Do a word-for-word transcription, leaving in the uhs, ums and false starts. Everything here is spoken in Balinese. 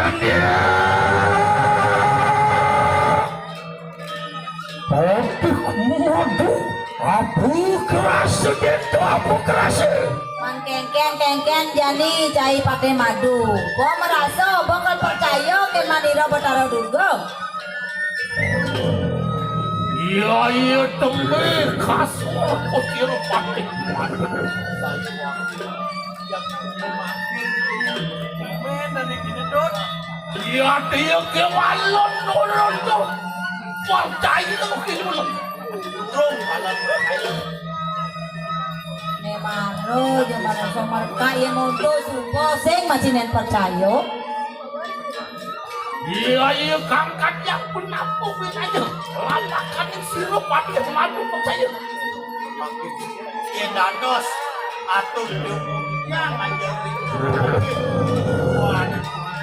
Patih Madu, abu kerasa dento, abu kerasa. Man kéngkén, kéngkén jani cai Patih Madu. Bo merasa, bo kan percaya kén manira Betara Durga. Iya, iya, tembe kasur kusir Patih Madu. Iya, dia ke walon nurun tuh. Percaya ke ulun. Urung walon. Né mara, jaman iso merka ya nuduh suba sing masih nén percaya. Iya, iya, kangkat yang penampung wilayah. Lalakan sira Patih Madu percaya. Yén dados atur nyuwun yang aja.